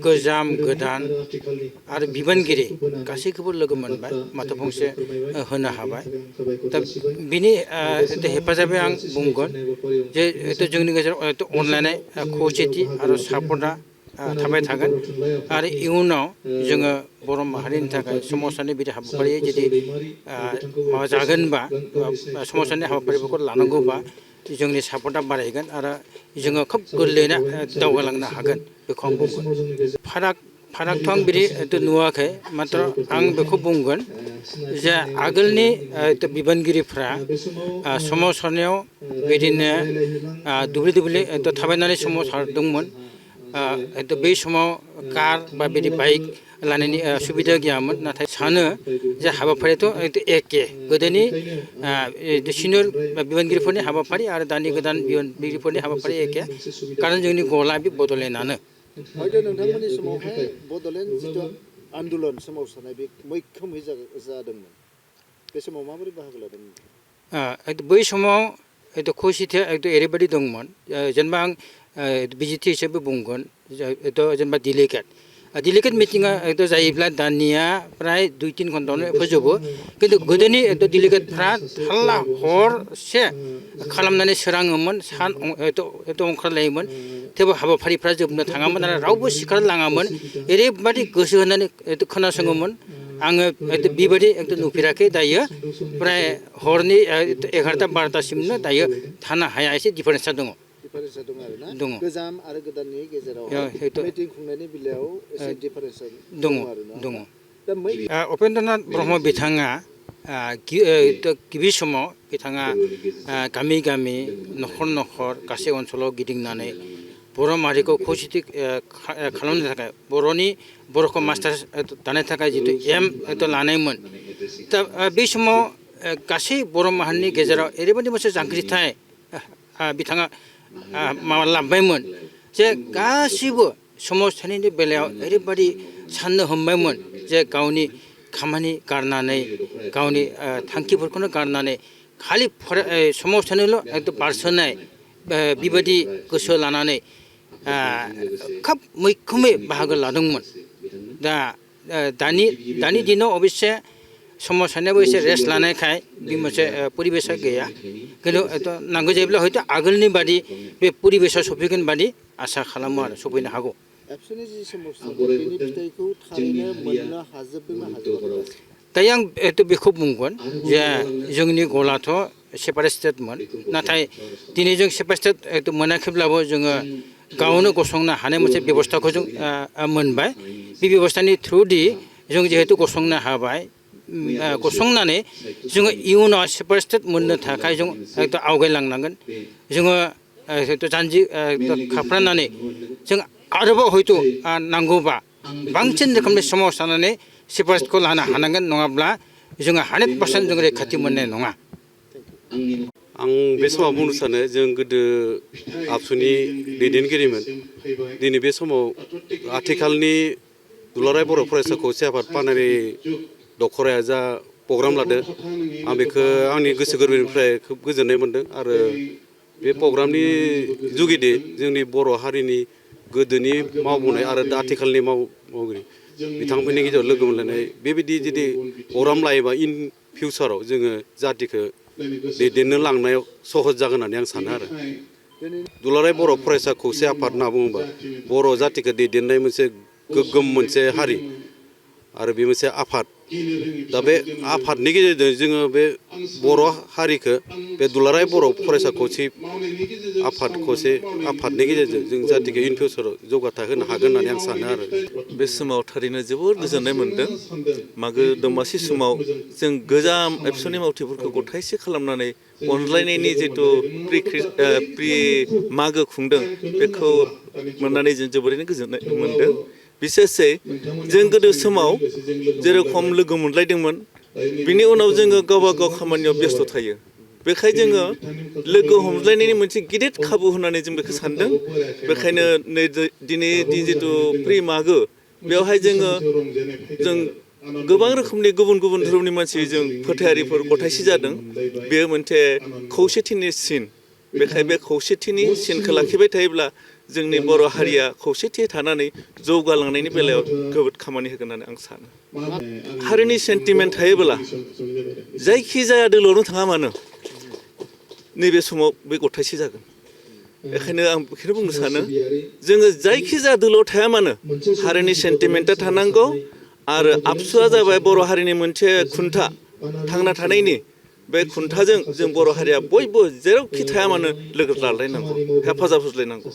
गोजाम गोदान आरो बिबानगिरि गासैखौबो लोगो मोनबाय माथो फंसे होनो हाबाय दा बिनि हेफाजाबै आं बुंगोन जे जोंनि गेजेराव अनलायनाय खौसेथि आरो सापर्टआ थाबाय थागोन आरो इयुनाव जोङो बर' माहारिनि थाखाय समाजारि बिदि हाबाफारि जुदि माबा जागोनबा समाजारि हाबाफारिफोरखौ लानांगौबा जोंनि सापर्टआ बारायगोन आरो जोङो खोब गोरलैयैनो दावगालांनो हागोन बेखौ आं बुंगोन फारागथ' आं बिदि नुवाखै मात्र आं बेखौ बुंगोन जे आगोलनि बिबानगिरिफ्रा सोमावसारनायाव बिदिनो दुब्लि दुब्लि थाबायनानै सोमावसारदोंमोन बै समाव कार बा बिदि बाइक लानायनि सुबिदा गैयामोन नाथाय सानो जे हाबाफारियाथ' एखे गोदोनि सिनियर बिबानगिरिफोरनि हाबाफारि आरो दानि गोदान बिबानगिरिफोरनि हाबाफारि एखे कारन जोंनि गला बे बड'लेण्डआनो हयथ' नोंथांमोननि समावहाय बड'लेण्ड जिथु आन्दलन सोमावसारनाय बे मैखोमै जादोंमोन बे समाव माबोरै बाहागो लादोंमोन बै समाव खौसेथिया ओरैबायदि दंमोन जेनेबा आं बिजिथि हिसाबै बुंगोन जेनेबा डिलिगेट मिटिङा जायोब्ला दानिया प्राय 2-3 घन्टायावनो फोजोबो किन्तु गोदोनि डिलिगेटफ्रा थाल्ला हरसे खालामनानै सोराङोमोन सान ओंखारलायोमोन थेवबो हाबाफारिफ्रा जोबनो थाङामोन आरो रावबो सिखारलाङामोन ओरैबायदि गोसो होनानै खोनासङोमोन आङो बेबायदि नुफेराखै दायो प्राय हरनि 11-12टासिमनो दायो थानो हाया एसे डिफारेन्सा दङ दङ गोजाम आरो गोदाननि गेजेराव मिटिं खुंनायनि बेलायाव एसे डिफारेन्सा दङ आरोना उपेन्द्रनाथ ब्रह्म बिथाङा गिबि समाव बिथाङा गामि गामि न'खर न'खर गासै ओनसोलाव गिदिंनानै बर' माहारिखौ खौसेथि खालामनो थाखाय बर'खौ मास्टार दानो थाखाय जितु एम लानायमोन दा बे समाव गासै बर' माहारिनि गेजेराव ओरैबायदि मोनसे जांख्रिथाय बिथाङा माबा लाबोबायमोन जे गासिबो सोमावसारनायनि बेलायाव ओरैबायदि साननो हमबायमोन जे गावनि खामानि गारनानै गावनि थांखिफोरखौनो गारनानै खालि सोमावसारनायल' बारसोनाय बेबायदि गोसो लानानै खोब मैखोमै बाहागो लादोंमोन दा दानि दिनाव अबयसे सोमावसारनायाबो एसे रेस्ट लानायखाय बे मोनसे परिबेसा गैया किन्तु नांगौ जायोब्ला हयथ' आगोलनि बादि बे परिबेसा सफैगोन बादि आसा खालामो आरो सफैनो हागौ दायो आं बेखौ बुंगोन जे जोंनि गलाथ' सेपारेट स्टेटमोन नाथाय दिनै जों सेपारेट स्टेट मोनाखैब्लाबो जोङो गावनो गसंनो हानाय मोनसे बेबस्थाखौ जों मोनबाय बे बेबस्थानि थ्रुदि जों जिहेतु गसंनो हाबाय गसंनानै जोङो इयुनाव सेपारेट स्टेट मोननो थाखाय जों आवगायलांनांगोन जोङो जानजि खाफ्रानानै जों आरोबाव हयथ' नांगौबा बांसिन रोखोमनि सोमावसारनानै सेपारेटखौ लानो हानांगोन नङाब्ला जोङो 100% जों रैखाथि मोननाय नङा आं बे समाव बुंनो सानो जों गोदो आबसुनि दैदेनगिरिमोन दिनै बे समाव आथिखालनि दुलाराय बर' फरायसा खौसे आफाद पानेरि दखराया जा प्रग्राम लादो आं बेखौ आंनि गोसो गोरबोनिफ्राय खोब गोजोननाय मोन्दों आरो बे प्रग्रामनि जुगिदि जोंनि बर' हारिनि गोदोनि मावबोनाय आरो आथिखालनि मावगिरि बिथांमोननि गेजेराव लोगो मोनलायनाय बेबायदि जुदि प्रग्राम लायोबा इन फिउचाराव जोङो जातिखौ दैदेननो लांनायाव सहज जागोन होननानै आं सानो आरो दुलाराय बर' फरायसा खौसे आफाद होनना बुङोबा बर' जातिखौ दैदेननाय मोनसे गोग्गोम मोनसे हारि आरो बे मोनसे आफाद दा बे आफादनि गेजेरजों जोङो बे बर' हारिखौ बे दुलाराय बर' फरायसा खौसे आफादनि गेजेरजों जों जातिखौ इन फिउचाराव जौगाथाय होनो हागोन होननानै आं सानो आरो बे समाव थारैनो जोबोद गोजोननाय मोन्दों मागो दमासि समाव जों गोजाम एबसुनि मावथिफोरखौ गथायसे खालामनानै अनलायनायनि जिथु प्रि मागो खुंदों बेखौ मोननानै जों जोबोरैनो गोजोननाय मोन्दों बिसेसै जों गोदो समाव जेरखम लोगो मोनलायदोंमोन बिनि उनाव जोङो गावबा गाव खामानियाव बेस्थ' थायो बेखायनो जोङो लोगो हमज्लायनायनि मोनसे गिदिर खाबु होननानै जों बेखौ सानदों बेखायनो नै दिनै जिथु प्रि मागो बेवहाय जों गोबां रोखोमनि गुबुन गुबुन धोरोमनि मानसिजों फोथायारिफोर गथायसि जादों बेयो मोनसे खौसेथिनि सिन बेखाय बे खौसेथिनि सिनखौ लाखिबाय थायोब्ला जोंनि बर' हारिया खौसेथियै थानानै जौगालांनायनि बेलायाव जोबोद खामानि होगोन होननानै आं सानो हारिनि सेन्टिमेन्ट थायोब्ला जायखिजाया दोलोआवनो थाङा मानो नैबे समाव बे गथायसे जागोन बेखायनो आं बेखौनो बुंनो सानो जोङो जायखिजाया दोलोआव थाया मानो हारिनि सेन्टिमेन्टआ थानांगौ आरो आबसुआ जाबाय बर' हारिनि मोनसे खुन्था थांना थानायनि बे खुन्थाजों जों बर' हारिया बयबो जेरावखि थाया मानो लोगो लालायनांगौ हेफाजाब होलायनांगौ